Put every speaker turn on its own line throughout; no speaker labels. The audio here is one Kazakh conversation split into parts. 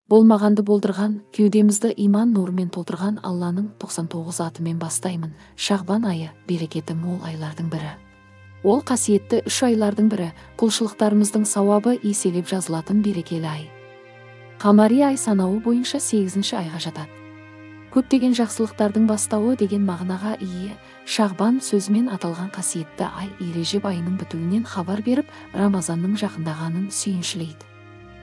Болмағанды болдырған, кеудемізді иман нұрымен толтырған Алланың 99 атымен бастаймын. Шағбан айы берекеті мол айлардың бірі. Ол қасиетті үш айлардың бірі, құлшылықтарымыздың сауабы еселеп жазылатын берекелі ай. Қамари ай санауы бойынша 8-ші айға жатады. Көптеген жақсылықтардың бастауы деген мағынаға ие Шағбан сөзімен аталған қасиетті ай Ережеп айының бітуінен хабар беріп, Рамазанның жақындағанын сүйіншілейді.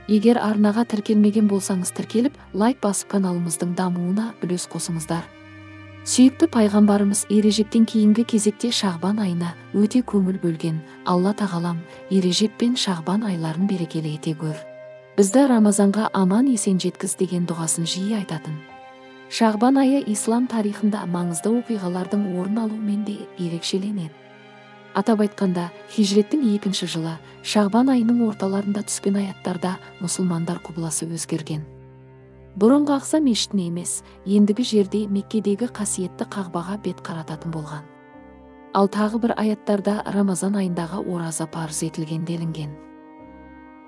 Егер арнаға тіркелмеген болсаңыз тіркеліп, лайк басып каналымыздың дамуына үлес қосыңыздар. Сүйікті пайғамбарымыз Ережептен кейінгі кезекте Шағбан айына өте көңіл бөлген. Алла тағалам Ережеп пен Шағбан айларын берекелі ете көр. Бізді Рамазанға аман есен жеткіз деген дұғасын жиі айтатын. Шағбан айы ислам тарихында маңызды оқиғалардың орын алуымен де ерекшеленеді. Атап айтқанда, хижреттің 2-ші жылы Шағбан айының орталарында түскен аяттарда мұсылмандар құбыласы өзгерген. Бұрынғы Ақса мешітіне емес, ендігі жерде Меккедегі қасиетті Қағбаға бет қарататын болған. Ал тағы бір аяттарда Рамазан айындағы ораза парыз етілген делінген.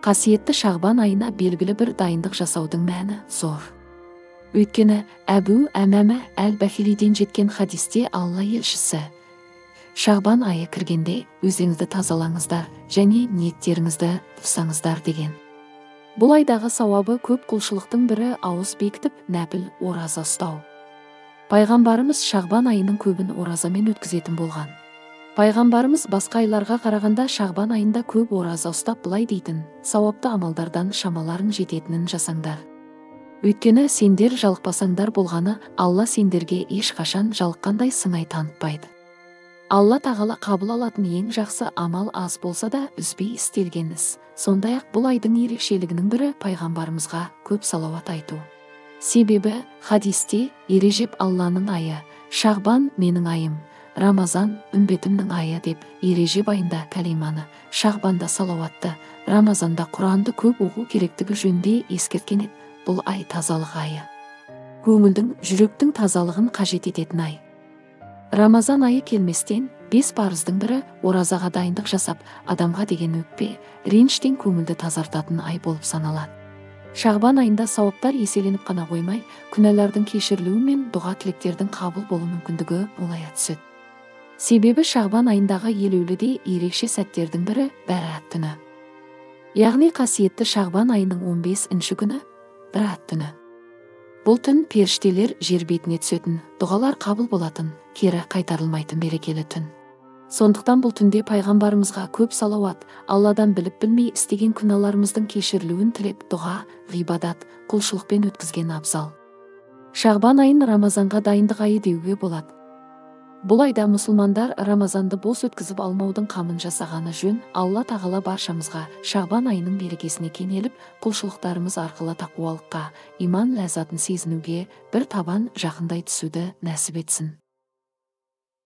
Қасиетті Шағбан айына белгілі бір дайындық жасаудың мәні зор. Өйткені Әбу Әмәмә әл-Бахилиден жеткен хадисте Алла елшісі: Шағбан айы кіргенде өзіңізді тазалаңыздар және ниеттеріңізді дұрыстаңыздар деген. Бұл айдағы сауабы көп құлшылықтың бірі ауыз бекітіп нәпіл ораза ұстау. Пайғамбарымыз Шағбан айының көбін оразамен өткізетін болған. Пайғамбарымыз басқа айларға қарағанда Шағбан айында көп ораза ұстап былай дейтін: сауапты амалдардан шамаларың жететінін жасаңдар. Өйткені сендер жалықпасаңдар болғаны, Алла сендерге ешқашан жалыққандай сыңай танытпайды. Алла тағала қабыл алатын ең жақсы амал аз болса да үзбей істелген іс. Сондай-ақ бұл айдың ерекшелігінің бірі пайғамбарымызға көп салауат айту. Себебі хадисте Ережеп Алланың айы, Шағбан менің айым, Рамазан үмбетімнің айы деп Ережеп айында кәлиманы, Шағбанда салауатты, Рамазанда Құранды көп оқу керектігі жөнінде ескерткен еді. Бұл ай тазалық айы. Көңілдің, жүректің тазалығын қажет ететін ай. Рамазан айы келместен 5 парыздың бірі оразаға дайындық жасап, адамға деген өкпе, реніштен көңілді тазартатын ай болып саналады. Шағбан айында сауаптар еселеніп қана қоймай, күнәлардың кешірілуі мен дұға тілектердің қабыл болу мүмкіндігі молая түседі. Себебі Шағбан айындағы елеулі де ерекше сәттердің бірі Бәраат түні. Яғни қасиетті Шағбан айының 15-ші күні Бәраат түні. Бұл түн періштелер жер бетіне түсетін, дұғалар қабыл болатын, кері қайтарылмайтын берекелі түн. Сондықтан бұл түнде пайғамбарымызға көп салауат, Алладан біліп білмей істеген күнәларымыздың кешірілуін тілеп дұға, ғибадат, құлшылықпен өткізген абзал. Шағбан айын Рамазанға дайындық айы деуге болады. Бұл айда мұсылмандар Рамазанды бос өткізіп алмаудың қамын жасағаны жөн. Алла тағала баршамызға Шағбан айының берекесіне кенеліп, құлшылықтарымыз арқылы тақуалыққа, иман ләззатын сезінуге бір табан жақындай түсуді нәсіп етсін.